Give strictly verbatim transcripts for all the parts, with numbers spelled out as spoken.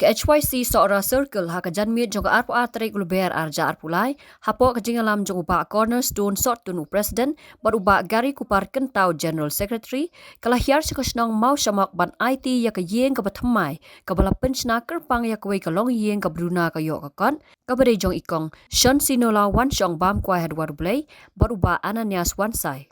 Ka H Y C Sohra Circle ha ka janmiet jong ka arphew ar tarik u Lber arhajar arphew lai, hapoh ka jingïalam jong u Bah Cornerstone Sohtun u President, bad u Bah Gary Kupar Kyntau General Secretary, ka la hiar sha ka shnong Mawshamok ban aiti ïa ka ïing kaba thymmai, kaba la pynshna kyrpang ïa kawei ka longïing kaba duna ka ïoh ka kot, kaba dei jong i Kong Shonsinola Wanshong Bamkwai ha Dwar U Blei, bad u Bah Ananias Wansai.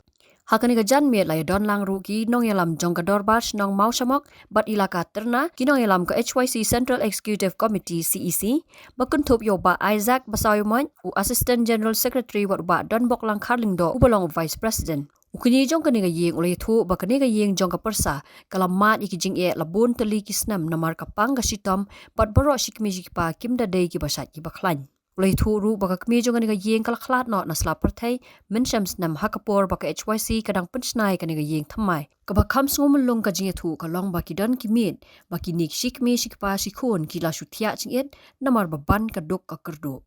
Ha kane ka janmiet la ïadon lang ruh ki nongïalam jong ka Dorbar Shnong Mawshamok bad Elaka Tyrna, ki nongïalam ka H Y C Central Executive Committee, C E C, ba kynthup ïa u Bah Isaac Basaiawmoit, u Assistant General Secretary, bad u Bah Donboklang Kharlyngdoh, uba long u Vice President. U kñi jong kane ka ïing u la ïathuh ba kane ka ïing jong ka pyrsa ka la mad ïa ki jingeh la bun tylli ki snem namar ka pang ka shitom, bad baroh shi kmie shi kpa kim da dei kiba shait kiba khlaiñ. U la ïathuh ruh ba ka kmie jong kane ka ïing ka la khlad noh na sla pyrthei mynshem snem ha ka por ba ka H Y C ka dang pynshna ïa kane ka ïing thymmai. Kaba kham sngew myllung ka jingïathuh ka long ba ki don ki miet ba kine ki shi kmie shi kpa shi khun ki la shu thiah jingit namar ba ban ka duk ka kyrduh.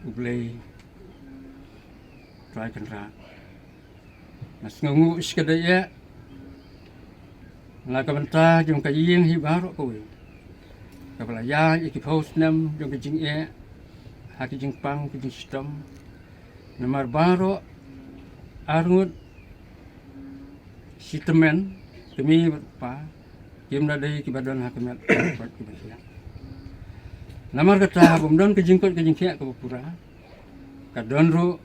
U Blei Trai Kynrad. Nga sngewnguh shikatdei eh na ka bynta jong ka ïing hi baroh kawei, kaba la ïaid ïa ki phew snem jong ka jingeh ha ki jingpang ki jingshitom. Namar baroh arngut shi tymmen, kmie bad kpa, kim da dei kiba don ha ka met bad kiba thiah. Namar kata, bym don ka jingkoit ka jingkhiah kaba pura, ka don ruh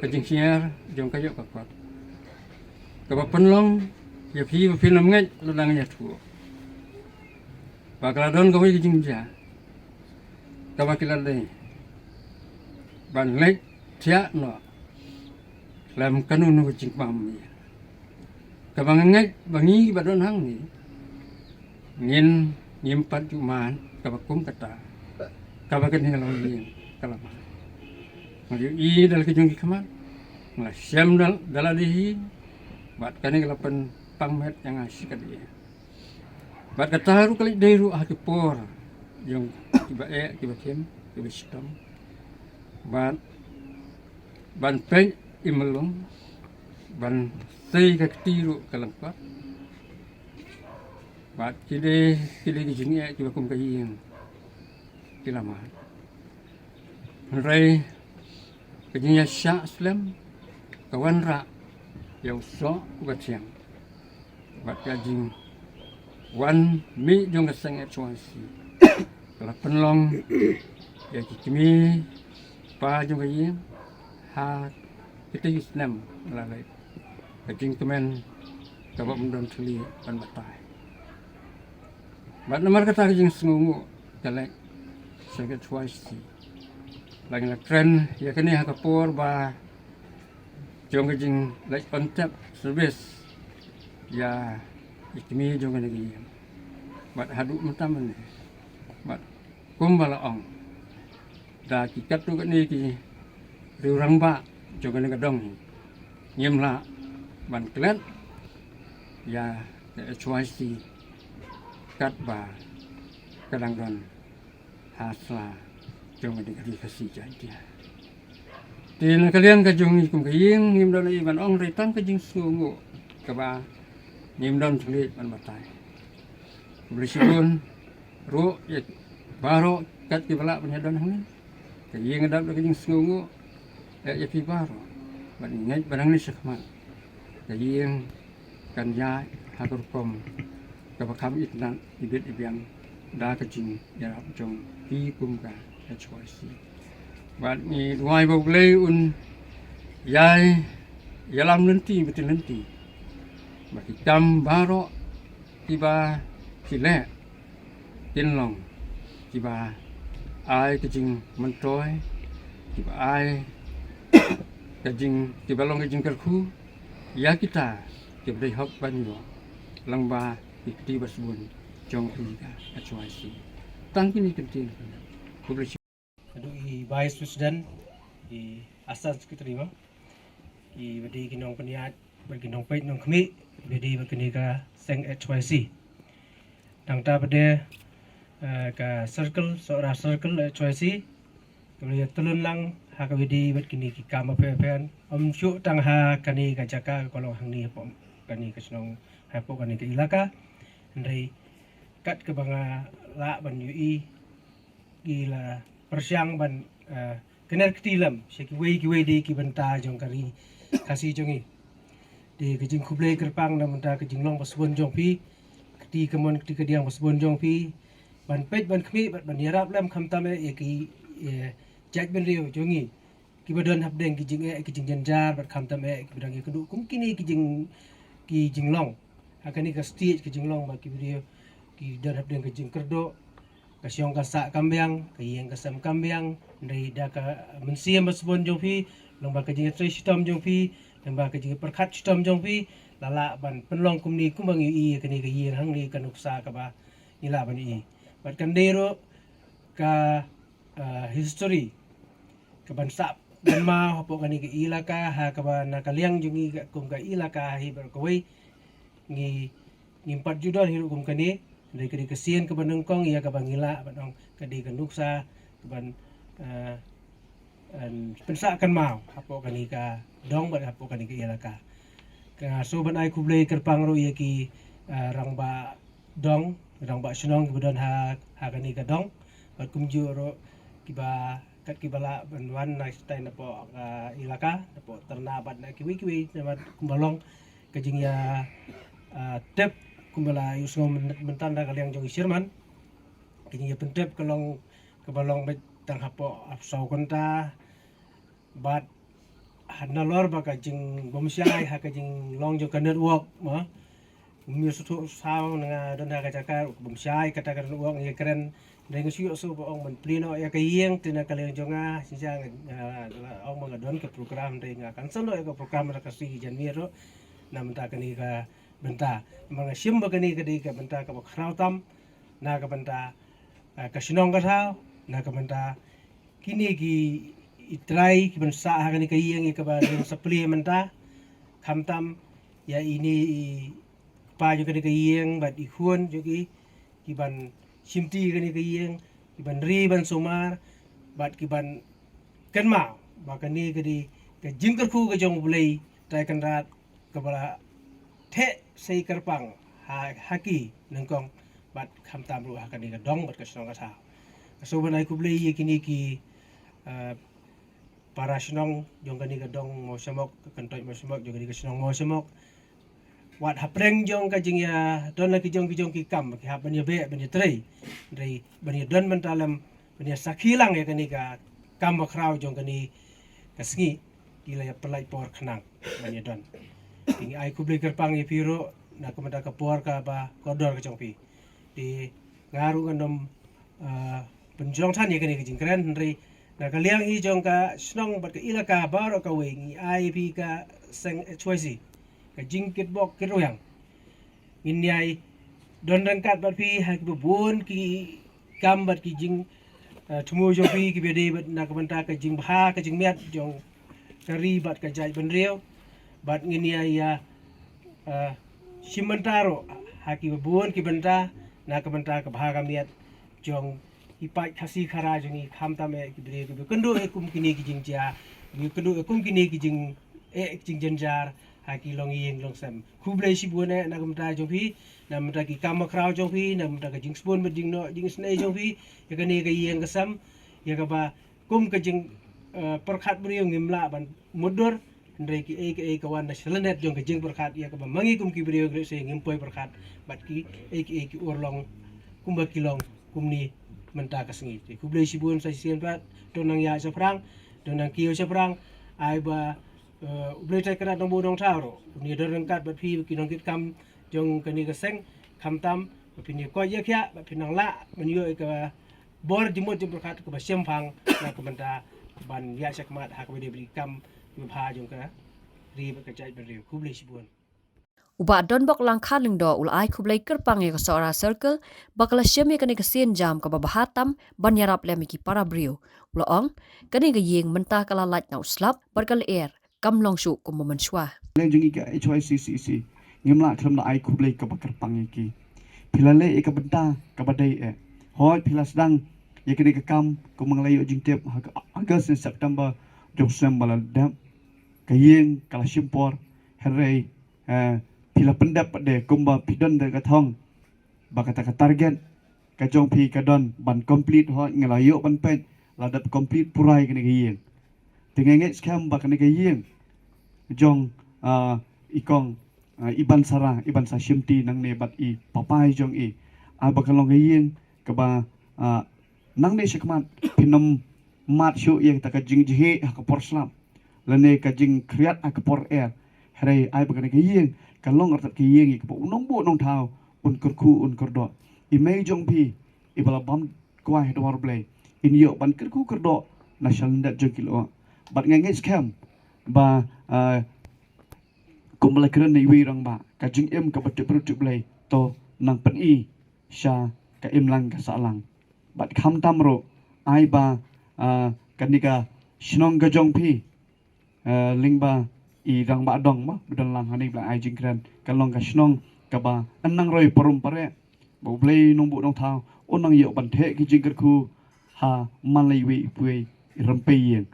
ka jinghiar jong ka ïoh ka kot, kaba pynlong ïa phi ba phin ym ngeit lada ngan ïathuh ba ka la don kawei ka jingjia kaba ki la dei ban leit thiah noh lem kano kano ka jingbam ïa kaba nga ngeit ba ngi ba don hangne ngin, ngim pat ju mad kaba kum kata kaba kane ka longïing ka la mad. Nga la ïohi da la ki jong ki khmat, nga la shem da la, da lade hi, bad kane ka la pynpang met ïa nga shikatdei. Bad kata ruh ka leit dei ruh ha ki por jong kiba eh, kiba thim, kiba shitom. Bad ban peit i myllung, ban sei ka kti ruh ka lyngkot. Bad ki dei, ki dei ki jingeh kiba kum ka ïing ki la mad. Hynrei ka jingïasyllok slem ka wanrah ïa u soh uba thiang. Bad ka jingwan mih jong ka seng H Y C ka la pynlong ïa ki kmie pa jong ka ïing ha kitei ki snem la leit. Ka jingkmen kaba ym don thylliej ban batai. Bad namar kata ka jingsngewnguh ka leit sha ka H Y C. La ngi la kren ïa kane ha ka por ba jong ka jingleit on tap service ïa i kmie jong kane ka ïing. Bad haduh mynta mynne, bad kumba la ong da ki katto katne ki riew rangbah jong kane ka dong, ngim lah ban klet ïa ka H Y C katba ka dang don ha sla jong kane ka ri Khasi Jaiñtia. Te na ka liang ka jong ngi kum ka ïing, ngim don ei ban ong, hynrei tang ka jingsngewnguh kaba ngim don thylliej ban batai. Khublei shibun ruh ïa baroh kat kiba lah ban ïadon hangne. Ka ïing ka dap da ka jingsngewnguh ïa, ïa phi baroh. Bad ngi ngeit ba nangne shakhmat ka ïing kan ïaid ha ka rukom kaba kham itynnad, ibit ibiang da ka jingïarap jong phi kum ka H Y C. Bad ngi duwai ba U Blei un ïai ïalam lynti bad lynti, ba ki kam baroh kiba ki leh kin long kiba ai ka jingmyntoi, kiba ai ka jing, kiba long ka jingkyrkhu ïa kita kiba dei hok ban ïoh lyngba ki kti ba sbun jong ka H Y C. Tang kine ki ktien. Khublei shibun. Haduh i Vice President, i Assistant Secretary, ma, i ba dei ki nongpynïaid bad ki nongpeit nongkhmih ba dei bad kane ka seng H Y C. Nangta pat de, eh, ka circle, Sohra Circle H Y C, kaba ïa tylun lang ha kaba dei bad kine ki kam ba pher pher, ym shuh tang ha kane ka jaka ka long hangne hapoh. kane ka shnong, hapoh kane ka ilaka. Hynrei kat kaba nga lah ban ïohi, ki la pyrshang ban, eh, kner kti lem sha kiwei kiwei de ki bynta jong ka ri Khasi jong ngi. Te ka jingkhublei kyrpang na bynta ka jinglong ba sbun jong phi, kti kamon kti kadiang ba sbun jong phi, ban peit ban khmih bad ban ïarap lem khamtam eh ïa ki, eh, jaitbynriew jong ngi kiba don hapdeng ki jingeh ki jingjynjar bad khamtam eh kiba dang ïakynduh kum kine ki jing, ki jinglong. Ha kane ka stage ka jinglong ba ki briew ki don hapdeng ka jingkyrduh, ka shong ka sah kam biang, ka ïing ka sem kam biang. Hynrei da ka mynsiem ba sbun jong phi, lyngba ka jingïatrei shitom jong phi, lyngba ka jingïapyrkhat shitom jong phi, la lah ban pynlong kumne kumba ngi ïohi ïa kane ka ïing hangne ka nuksa kaba ngi lah ban ïohi. Bad kan dei ruh ka, eh, history kaban sah ban maw hapoh kane ka ilaka, ha kaba na ka liang jong ngi ka, kum ka ilaka hi bad kawei ngi, ngim pat ju don hi ruh kum kane. Dei ka dei ka sien kaba nyngkong ïa kaba ngi lah ban ong ka dei ka nuksa kaban, eh, em, pynsah kan maw hapoh kane ka dong bad hapoh kane ka ilaka. Ka shu ban ai khublei kyrpang ruh ïa ki, eh, rangbah dong, rangbah shnong kiba don ha, ha kane ka dong. Bad kumjuh ruh kiba, kat kiba lah ban wan na shatai napoh ka ilaka, napoh Tyrna bad na kiwei kiwei, na bad kumba long ka jingïa, ah, tip kumba la ïohsngew myn-, mynta na ka liang jong i chairman. Ka jingïa pyntip ka long kaba long beit tang hapoh, ah, saw kynta. Bad ha nalor ba ka jingbymshai ha ka jinglong jong ka network, ma. Ym ïoh sngewthuh saw na nga don ha ka jaka bymshai kata ka network ngi kren. Dei nga shu ïoh sngewthuh ba ong ban plie noh ïa ka ïing te na ka liang jong nga, shisha nga, nga, nga ong ba nga don ka program, dei nga cancel noh ïa ka program na ka sngi janmiet ruh. Na mynta kane ka bynta. Ma nga shim ba kane ka dei ka bynta kaba khraw tam na ka bynta, eh, ka shnong ka thaw, na ka bynta kine ki i trai kiban sah ha kane ka ïing ïa kaba ïeng sa plie mynta. Khamtam ïa ine i kpa jong kane ka ïing bad i khun jong ki kiban shimti kane ka ïing, kiban ri ban sumar bad kiban kynmaw ba kane ka dei ka jingkyrkhu ka jong U Blei Trai Kynrad kaba la theh sei kyrpang ha, ha ki nyngkong bad khamtam ruh ha kane ka dong bad ka shnong ka thaw. Ka shu ban ai khublei ïa kine ki, eh, para shnong jong kane ka dong Mawshamok, ka kyntoit Mawshamok, jong kane ka shnong Mawshamok. Wat hapdeng jong ka jingïa don la ki jong ki jong ki kam, ki hap ban ïa beh ban ïa trei. Hynrei ban ïa don mynta lem ban ïa sakhi lang ïa kane ka kam ba khraw jong kane ka sngi, ki la ïa pynlait por khnang ban ïa don. Te ngi ai khublei kyrpang ïa phi ruh na ka bynta ka por kaba kordor ka jong phi. Te nga ruh ngan ym, ah, pynjrong than ïa kane ka jingkren, hynrei na ka liang hi jong ka shnong bad ka ilaka baroh kawei ngi ai ïa phi ka seng H Y C ka jingkitbok kitrwiang. Ngin ïai don ryngkat bad phi ha kiba bun ki kam bad ki jing, eh, thmu jong phi kiba dei bad na ka bynta ka jingbha ka jingmiat jong ka ri bad ka jaitbynriew. Bad ngin ïai ïa, eh, shim bynta ruh ha kiba bun ki bynta na ka bynta ka bha ka miat jong ki paid Khasi Khara jong ngi, khamtam eh ki briew kiba kynduh eh kum kine ki jingjia, kiba kynduh eh kum kine ki jing, eh, ki jingjynjar ha ki longïing longsem. Khublei shibun eh na ka bynta jong phi, na ka bynta ki kam ba khraw jong phi, na ka bynta ka jingsbun bad jingnoh jingisnei jong phi ïa kane ka ïing ka sem, ïa kaba kum ka jing, eh, pyrkhat briew ngim lah ban mutdur. Hynrei kiei kiei ka wan na sha lyndet jong ka jingpyrkhat, ïa kaba ma ngi kum ki briew ki lehse ngim poi pyrkhat bad kiei kiei ki urlong kumba ki long kumne mynta ka sngi. Te khublei shibun sa shisien pat, to nang ïaid shaphrang, to nang kiew shaphrang, ai ba, eh, U Blei Trai Kynrad Nongbuh Nongthaw ruh un ïa don ryngkat bad phi ki nongkitkam jong kane ka seng, khamtam ba phin ïa koit ïa khiah, ba phin nang lah ban ïoh ïa ka bor jingmut jingpyrkhat kaba shemphang na ka bynta ban ïaid shakhmat ha kaba dei bad ki kam kiba bha jong ka ri bad ka jaitbynriew. Khublei shibun. U Bah Donbok Langkha Lyngdoh u la ai khublei kyrpang ïa ka Sohra Circle ba ka la shim ïa kane ka sienjam kaba bha tam ban ïarap lem ïa ki para briew. U la ong, kane ka ïing mynta ka la lait na u slap bad ka lyer kam long shuh kumba mynshuwa. Leng jong ngi ka H Y C C E C, ngim lah khlem da ai khublei kaba kyrpang ïa ki. Phi la leh ïa ka bynta kaba dei eh. Hooid phi la sdang ïa kane ka kam kumba nga la ïoh jingtip ha ka August ne September jong snem ba la dep. Ka ïing ka la shim por, hynrei, eh, Phi la pyndep pat de kumba phi don da ka thong ba kata ka target ka jong phi ka don ban complete, ho nga la ïoh ban peit la dep complete pura ïa kane ka ïing. Te nga ngeit skhem ba kane ka ïing jong, ah, i kong, ah, i Bansara, i Bansashimti nangne bad i papai jong i, ai ba ka long ka ïing kaba, ah, nangne shakhmat phin ym mad shuh ïa kata ka jingjhieh ha ka por slap lane ka jingkhriat ha ka por er. Hynrei ai ba kane ka ïing ka long artat ka ïing ïa kaba u nongbuh nongthaw un kyrkhu un kyrdoh. I mei jong phi iba la bam kwai ha dwar Blei in ïoh ban kyrkhu kyrdoh na shalyndet jong ki lyoh. Bad nga ngeit skhem ba, ah, kumba la kren na iwei i rangbah, ka jingim kaba tip briew tip Blei to nang pyni sha ka imlang ka sahlang. Bad khamtam ruh ai ba, ah, kane ka shnong ka jong phi, ah, lyngba i rangbah dong mo ba don lang hangne ba la ai jingkren, ka long ka shnong kaba yn nang roi parum pareh, ba U Blei nongbuh nongthaw un nang ïoh ban theh ki jingkyrkhu ha man la iwei i pwei i rympei ïing.